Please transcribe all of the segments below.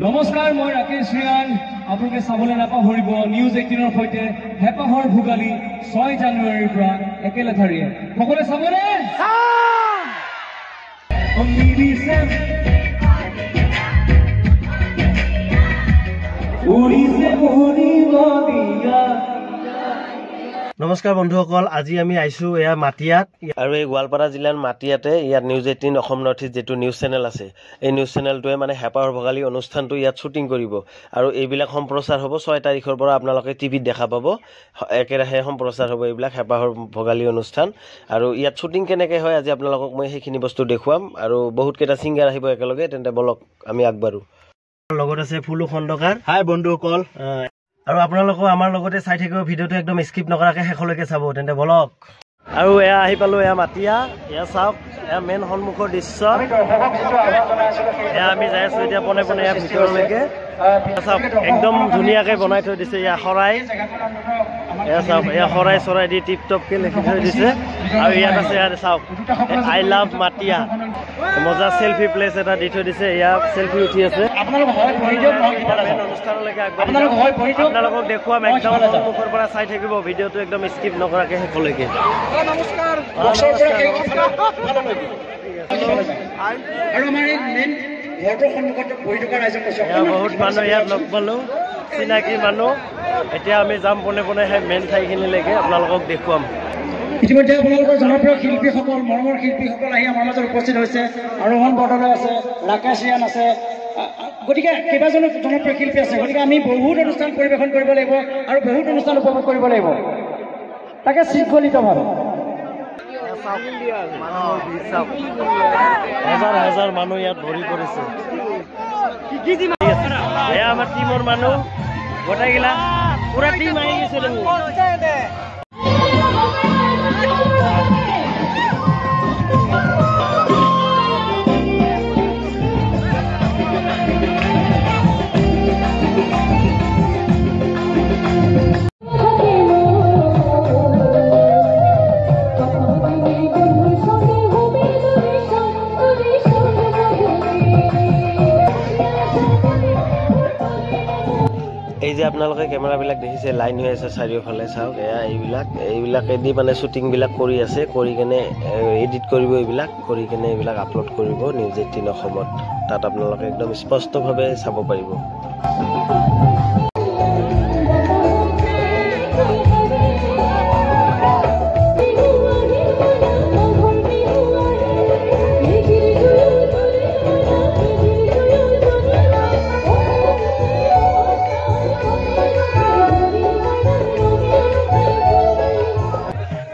নমস্কাৰ, মই ৰাকেশ ৰিয়ান। আপোনালোকে চাবলৈ নাপাহৰিব নিউজ 18ৰ সৈতে হেঁপাহৰ ভোগালী 6 জানুৱাৰীৰ পৰা একেলেথাৰিয়ে। সকলোৱে চাবনে? নমস্কাৰ বন্ধুসকল, আজি আমি আহিছোঁ এয়া মাটিয়াত আৰু এই গোৱালপাৰা জিলাৰ মাটিয়াতে ইয়াত নিউজ 18 অসম নৰ্থ ইষ্ট যিটো নিউজ চেনেল আছে, এই নিউজ চেনেলটোৱে মানে হেঁপাহৰ ভোগালী অনুষ্ঠানটো ইয়াত শ্বুটিং কৰিব আৰু এইবিলাক সম্প্ৰচাৰ হ'ব 6 তাৰিখৰ পৰা। আপোনালোকে টিভিত দেখা পাব, একেৰাহে সম্প্ৰচাৰ হ'ব এইবিলাক হেঁপাহৰ ভোগালী অনুষ্ঠান। আৰু ইয়াত শ্বুটিং কেনেকৈ হয় আজি আপোনালোকক মই সেইখিনি বস্তু দেখুৱাম আৰু বহুতকেইটা ছিংগাৰ আহিব একেলগে। তেন্তে বলক আমি আগবাঢ়ো। লগত আছে ফুলু খন্দকাৰ। হাই বন্ধুসকল, আৰু আপোনালোকেও আমাৰ লগতে চাই থাকিব, ভিডিঅ'টো একদম স্কিপ নকৰাকৈ শেষলৈকে চাব। তেন্তে বলক। আৰু এয়া আহি পালোঁ, এয়া মাটিয়া। এয়া চাওক, এয়া মেইন সন্মুখৰ দৃশ্য। এয়া আমি যাই আছোঁ এতিয়া পোনে পোনে ইয়াৰ ভিতৰলৈকে। চাওক, একদম ধুনীয়াকৈ বনাই থৈ দিছে। এয়া শৰাই, এয়া চাওক, এয়া শৰাই চৰাই দি টিপ টপকৈ লিখি থৈ দিছে। আৰু ইয়াত আছে, ইয়াত চাওক, I love Matia. মজা চেলফি প্লেচ এটা দি থৈ দিছে। ইয়াত চেলফি উঠি আছে। অনুষ্ঠানলৈকে আপোনালোকক দেখুৱাম, একদম সন্মুখৰ পৰা চাই থাকিব ভিডিঅ'টো, একদম স্কিপ নকৰাকৈ শেষলৈকে। বহুত মানুহ ইয়াত লগ পালোঁ, চিনাকি মানুহ। এতিয়া আমি যাম পোনে পোনে সেই মেইন ঠাইখিনিলৈকে, আপোনালোকক দেখুৱাম। ইতিমধ্যে আপোনালোকৰ জনপ্ৰিয় শিল্পীসকল, মৰমৰ শিল্পীসকল আহি আমাৰ মাজত উপস্থিত হৈছে। আৰোহণ বৰদলৈ আছে, ৰাকেশ ৰিয়ান আছে, গতিকে কেইবাজনো জনপ্ৰিয় শিল্পী আছে। গতিকে আমি বহুত অনুষ্ঠান পৰিৱেশন কৰিব লাগিব আৰু বহুত অনুষ্ঠান উপভোগ কৰিব লাগিব, তাকে শৃংখলিতভাৱে। হাজাৰ হাজাৰ মানুহ ইয়াত ভৰি পৰিছে। এয়া আমাৰ টিমৰ মানুহ গোটেইগিলা, পুৰা টিম আহি গৈছে দেখোন। এই যে আপোনালোকে কেমেৰাবিলাক দেখিছে, লাইন হৈ আছে চাৰিওফালে। চাওক, এয়া এইবিলাকেদি মানে শ্বুটিংবিলাক কৰি আছে, কৰি কেনে এডিট কৰিব, এইবিলাক কৰি কেনে এইবিলাক আপলোড কৰিব নিউজ 18 অসমত। তাত আপোনালোকে একদম স্পষ্টভাৱে চাব পাৰিব।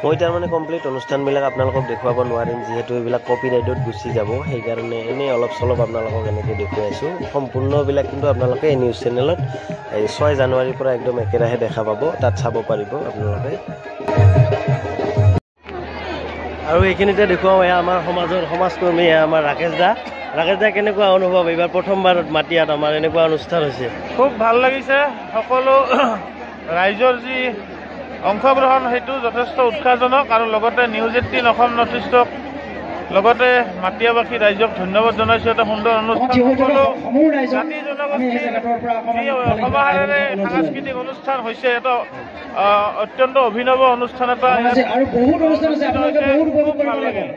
মই তাৰমানে কমপ্লিট অনুষ্ঠানবিলাক আপোনালোকক দেখুৱাব নোৱাৰিম, যিহেতু এইবিলাক কপিৰাইটত গুচি যাব। সেইকাৰণে এনেই অলপ চলপ আপোনালোকক এনেকৈ দেখুৱাই আছোঁ। সম্পূৰ্ণবিলাক কিন্তু আপোনালোকে এই নিউজ চেনেলত এই 6 জানুৱাৰীৰ পৰা একদম একেৰাহে দেখা পাব, তাত চাব পাৰিব আপোনালোকে। আৰু এইখিনিতে দেখুৱাওঁ, এয়া আমাৰ সমাজৰ সমাজকৰ্মী, এয়া আমাৰ ৰাকেশ দা। ৰাকেশ দা, কেনেকুৱা অনুভৱ এইবাৰ প্ৰথমবাৰ মাটিয়াত আমাৰ এনেকুৱা অনুষ্ঠান হৈছে? খুব ভাল লাগিছে। সকলো ৰাইজৰ যি অংশগ্ৰহণ সেইটো যথেষ্ট উৎসাহজনক আৰু লগতে নিউজ 18 অসম নৰ্থ ইষ্টক, লগতে মাটিয়াবাসী ৰাইজক ধন্যবাদ জনাইছোঁ। এটা সুন্দৰ অনুষ্ঠান, সকলো জাতি জনগোষ্ঠীৰ যি সমাহাৰেৰে সাংস্কৃতিক অনুষ্ঠান হৈছে, এটা অত্যন্ত অভিনৱ অনুষ্ঠান এটা ভাল লাগিল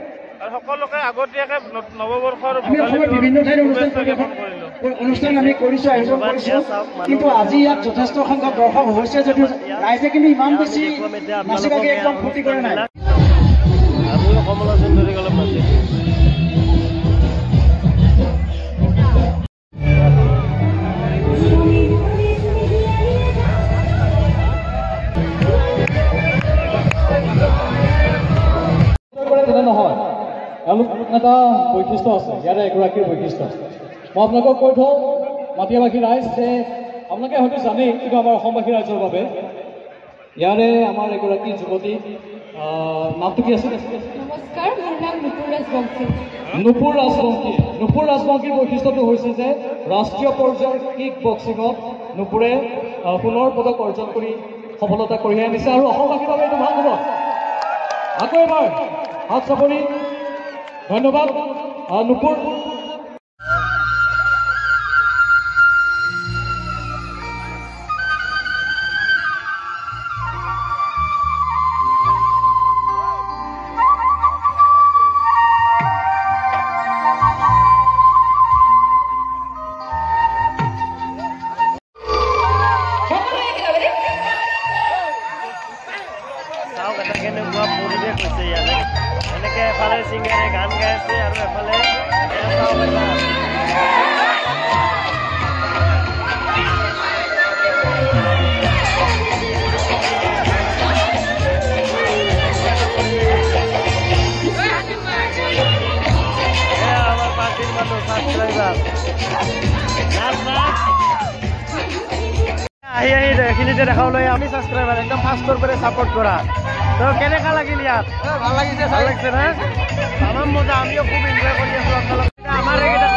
আৰু সকলোকে আগতীয়াকৈ নৱবৰ্ষৰ শুভেচ্ছা জ্ঞাপন কৰিলোঁ। অনুষ্ঠান আমি কৰিছোঁ, আয়োজন কৰিছোঁ, কিন্তু আজি ইয়াত যথেষ্ট সংখ্যক দৰ্শক হৈছে যদিও ৰাইজে কিন্তু ইমান বেছি নাচি বাগি একদম ফূৰ্তি কৰা নাই। কমলা সুন্দৰীক অলপ নাচি তেনে নহয়, এওঁলোক এটা বৈশিষ্ট্য আছে, ইয়াৰে এগৰাকীৰ বৈশিষ্ট্য মই আপোনালোকক কৈ থওঁ। মাটিয়াবাসী ৰাইজ, যে আপোনালোকে হয়তো জানেই, কিন্তু আমাৰ অসমবাসী ৰাইজৰ বাবে ইয়াৰে আমাৰ এগৰাকী যুৱতী, নামটো কি আছিল? নমস্কাৰ, মোৰ নাম নুপুৰ ৰাজবংশী। নুপুৰ ৰাজবংশী। নুপুৰ ৰাজবংশীৰ বৈশিষ্ট্যটো হৈছে যে ৰাষ্ট্ৰীয় পৰ্যায়ৰ কিক বক্সিঙত নুপুৰে সোণৰ পদক অৰ্জন কৰি সফলতা কঢ়িয়াই আনিছে আৰু অসমবাসীৰ বাবে এইটো ভাল খবৰ। আকৌ এবাৰ হাত চাপৰি ধন্যবাদ নুপুৰ। আহি আহি এইখিনিতে দেখাবলৈ আমি ছাবস্ক্ৰাইবাৰ একদম ফাৰ্ষ্টৰ পৰাই ছাপোৰ্ট কৰা। তো কেনেকুৱা লাগিল ইয়াত? ভাল লাগিছে, ভাল লাগিছে না? তামাম মজা, আমিও খুব এনজয় কৰি আছোঁ আপোনালোক। আমাৰ এইকেইটা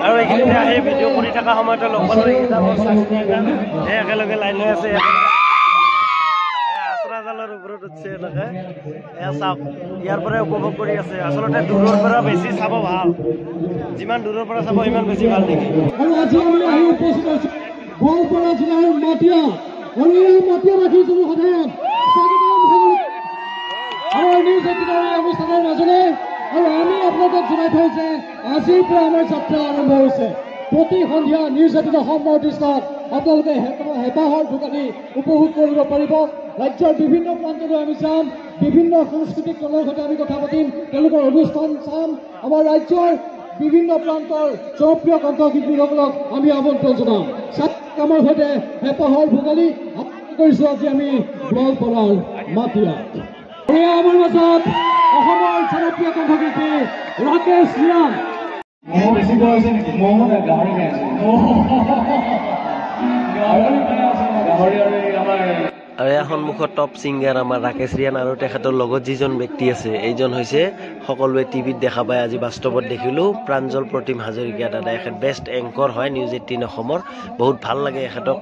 আৰু এইখিনিতে আহি ভিডিঅ' কৰি থকা সময়তে লগ পালোঁ এইকেইটা মোৰ এই একেলগে লাইন হৈ আছে, আচৰা জালৰ ওপৰত উঠছে এনেকে। এয়া চাওক, ইয়াৰ পৰাই উপভোগ কৰি আছে। আচলতে দূৰৰ পৰা বেছি চাব ভাল, যিমান দূৰৰ পৰা চাব সিমান বেছি ভাল নেকি। আৰু আজি আমি আহি উপস্থিত আছোঁ গোৱালপাৰা জিলাৰ মাটিয়া, আৰু এই মাটিয়াবাসী জনসাধাৰণ স্বাগতম আমাৰ নিউজ এইটিনৰ এই অনুষ্ঠানৰ মাজলৈ। আৰু আমি আপোনালোকক জনাই থওঁ যে আজিৰ পৰা আমাৰ যাত্ৰা আৰম্ভ হৈছে। প্ৰতি সন্ধিয়া নিউজ এইটিন অসম নৰ্থ ইষ্টত আপোনালোকে হেঁপাহৰ ভোগালী উপভোগ কৰিব পাৰিব। ৰাজ্যৰ বিভিন্ন প্ৰান্তলৈ আমি যাম, বিভিন্ন সাংস্কৃতিক দলৰ সৈতে আমি কথা পাতিম, তেওঁলোকৰ অনুষ্ঠান চাম। আমাৰ ৰাজ্যৰ বিভিন্ন প্ৰান্তৰ জনপ্ৰিয় কণ্ঠশিল্পীসকলক আমি আমন্ত্ৰণ জনাম। আমাৰ সৈতে হেঁপাহৰ ভোগালী কৰিছোঁ আজি আমি গোৱালপাৰাৰ মাটিয়াত। এয়া আমাৰ মাজত অসমৰ জনপ্ৰিয় কণ্ঠশিল্পী ৰাকেশ ৰিয়ান। ম'ম বেছি খোৱা হৈছে নেকি? ম'ম নাই, গাহৰি খাই আছো। গাহৰি আৰু আমাৰ আৰু ইয়াৰ সন্মুখত টপ ছিংগাৰ আমাৰ ৰাকেশ ৰিয়ান আৰু তেখেতৰ লগত যিজন ব্যক্তি আছে এইজন হৈছে সকলোৱে টিভিত দেখা পায়, আজি বাস্তৱত দেখিলোঁ প্ৰাঞ্জল প্ৰতিম হাজৰিকা দাদা। এখেত বেষ্ট এংকৰ হয় নিউজ 18 অসমৰ। বহুত ভাল লাগে এখেতক,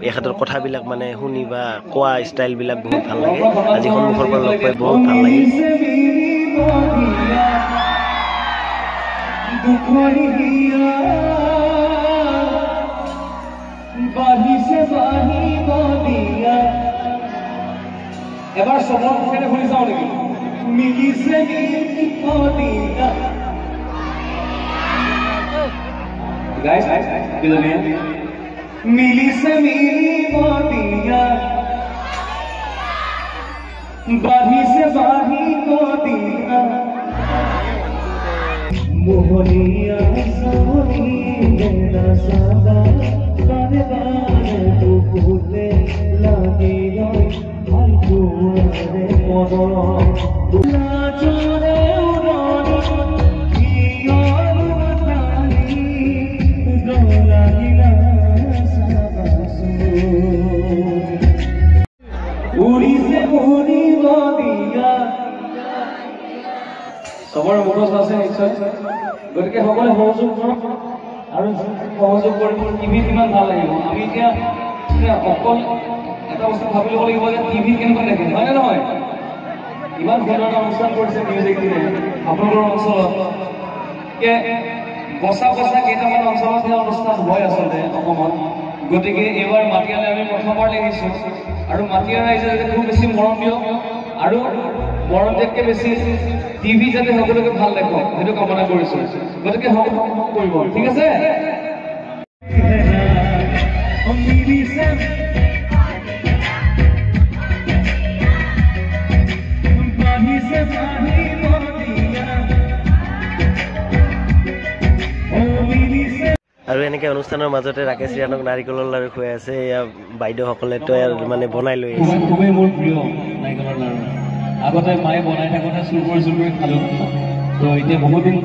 এখেতৰ কথাবিলাক মানে শুনি বা কোৱা ষ্টাইলবিলাক বহুত ভাল লাগে। আজি সন্মুখৰ পৰা লগ পাই বহুত ভাল লাগিল। এবাৰ চবৰ মুখেৰে শুনি চাওঁ নেকি? মিলিছে মিলিছে মিলিব দিয়া, বাঢ়িছে বাঢ়িব দিয়া, মোহনীয়া চাৱনি নাচাবা, বাৰে বাৰে বুকুতে লাগি ৰয় ভালপোৱাৰে মনত। লাজৰে উৰণি কিয়নো মাতালি লাগিলা চাবাচোন, উৰিছে উৰিব দিয়া। চবৰে মুখস্থ আছে নিশ্চয়, গতিকে সকলোৱে সহযোগ কৰক আৰু সহযোগ কৰিব। টিভিত ইমান ভাল লাগিব। আমি এতিয়া অকল এটা বস্তু ভাবি ল'ব লাগিব যে টিভিত কেনেকুৱা দেখে, হয় নে নহয়? ইমান সুন্দৰ এটা অনুষ্ঠান কৰিছে নিউজ এইটিনে আপোনালোকৰ অঞ্চলত। বচা বচা কেইটামান অঞ্চলতহে অনুষ্ঠান হয় আচলতে অসমত। গতিকে এইবাৰ মাটিয়ালৈ আমি প্ৰথমবাৰ দেখিছোঁ আৰু মাটিয়া ৰাইজে যাতে খুব বেছি মৰম দিয়ক আৰু মৰম দিয়াতকৈ বেছি টিভি যাতে সকলোকে ভাল দেখক সেইটো কামনা কৰিছোঁ। গতিকে সকলো কৰিব, ঠিক আছে? আৰু এনেকৈ অনুষ্ঠানৰ মাজতে ৰাকেশ ৰিয়ানক নাৰিকলৰ লাড়ু খুৱাই আছে। এয়া বাইদেউসকলে তৈয়াৰ মানে বনাই লৈ আহিছে। খুবেই মোৰ প্ৰিয় নাৰিকলৰ লাড়ু। আগতে মায়ে বনাই থাকোঁতে চুৰ কৰি চুৰ কৰি খালোঁ। তো এতিয়া বহুত দিন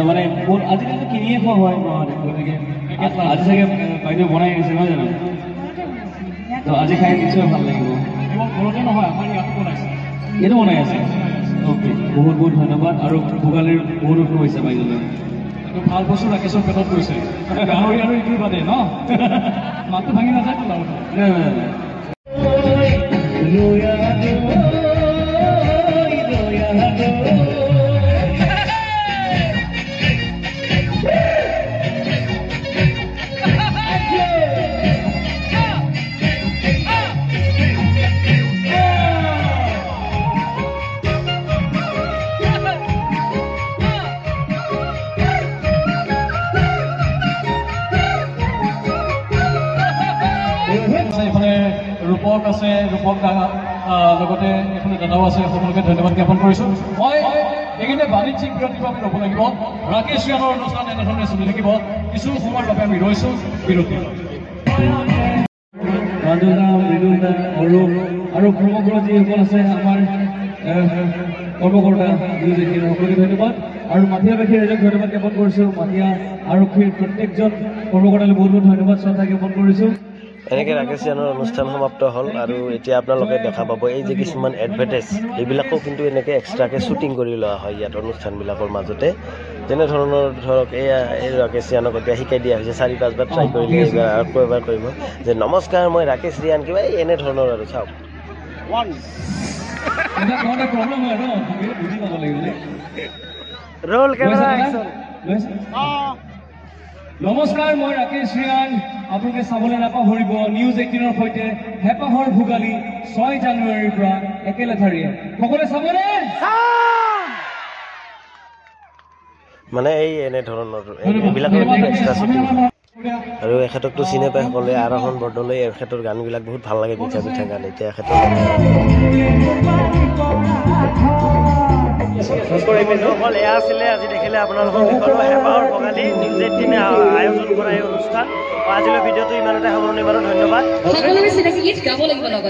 মানে বহুত আজিকালি কিনিয়ে খোৱা হয় গুৱাহাটীত। গতিকে আজি চাগে বাইদেউ বনাই আনিছে নহয় জানো? তো আজি খাই নিশ্চয় ভাল লাগিব। ঘৰতে নহয়, আমাৰ ইয়াতো বনাইছে। ইয়াতো বনাই আছে। অ'কে, বহুত বহুত ধন্যবাদ। আৰু ভোগালীৰ বহুত বহুত শুভেচ্ছা বাইদেউলৈ। ভাল বস্তু ৰাকেশৰ পেটত গৈছে। গাহৰি আৰু ইটোৰ বাদে ন মাতটো ভাঙি নাযায়তো লাৰুটো? নাই নাই নাই। এইফালে ৰূপক আছে, ৰূপক লগতে এইফালে দাদাও আছে, সকলোকে ধন্যবাদ জ্ঞাপন কৰিছোঁ। মই এইখিনিতে বাণিজ্যিক বিৰতিৰ বাবে ৰ'ব লাগিব। ৰাকেশ ৰিয়ানৰ অনুষ্ঠান এনেধৰণে চলি থাকিব। কিছু সময়ৰ বাবে আমি ৰৈছোঁ বিৰতি। প্ৰাঞ্জল দা, মৃদুল দা, অৰূপ আৰু সমগ্ৰ যিসকল আছে আমাৰ কৰ্মকৰ্তা নিউজ এইটিন, সকলোকে ধন্যবাদ। আৰু মাটিয়াবাসী ৰাইজক ধন্যবাদ জ্ঞাপন কৰিছোঁ। মাটিয়া আৰক্ষীৰ প্ৰত্যেকজন কৰ্মকৰ্তালৈ বহুত বহুত ধন্যবাদ, শ্ৰদ্ধা জ্ঞাপন কৰিছোঁ। এনেকৈ ৰাকেশ ৰিয়ানৰ অনুষ্ঠান সমাপ্ত হ'ল আৰু এতিয়া আপোনালোকে দেখা পাব এই যে কিছুমান এডভাৰটাইজ, এইবিলাকো কিন্তু এনেকৈ এক্সট্ৰাকৈ শ্বুটিং কৰি লোৱা হয় ইয়াত অনুষ্ঠানবিলাকৰ মাজতে। যেনেধৰণৰ ধৰক এয়া এই ৰাকেশ ৰিয়ানক এতিয়া শিকাই দিয়া হৈছে, 4-5 বাৰ ট্ৰাই কৰিলে, এইবাৰ আকৌ এবাৰ কৰিব যে নমস্কাৰ মই ৰাকেশ ৰিয়ান, কিবা এই এনেধৰণৰ আৰু চাওক। এটা কওঁতে প্ৰব্লেম হয় ন, বুজি পাব লাগিব। Roll camera action. নমস্কাৰ, মই ৰাকেশ ৰিয়ান। আপোনালোকে চাবলৈ নাপাহৰিব নিউজ 18ৰ সৈতে হেঁপাহৰ ভোগালী 6 জানুৱাৰীৰ পৰা একেলেথাৰিয়ে। সকলোৱে চাবনে? মানে এই এনেধৰণৰ এইবিলাকৰ কিন্তু এক্সট্ৰা শ্বুটিং হয়। আৰু এখেতকতো চিনি পায় সকলোৱে, আৰোহণ বৰদলৈ। এখেতৰ গানবিলাক বহুত ভাল লাগে, মিঠা মিঠা গান। এতিয়া এখেতৰ বন্ধুসকল, এয়া আছিলে আজি দেখিলে আপোনালোকক দেখুৱালো হেঁপাহৰ ভোগালী, নিউজ 18-এ আয়োজন কৰা এই অনুষ্ঠান। আজিলৈ ভিডিঅ'টো ইমানতে সামৰণি মাৰো, ধন্যবাদ। সকলোৰে চিনাকি গীত গাব লাগিব লগত।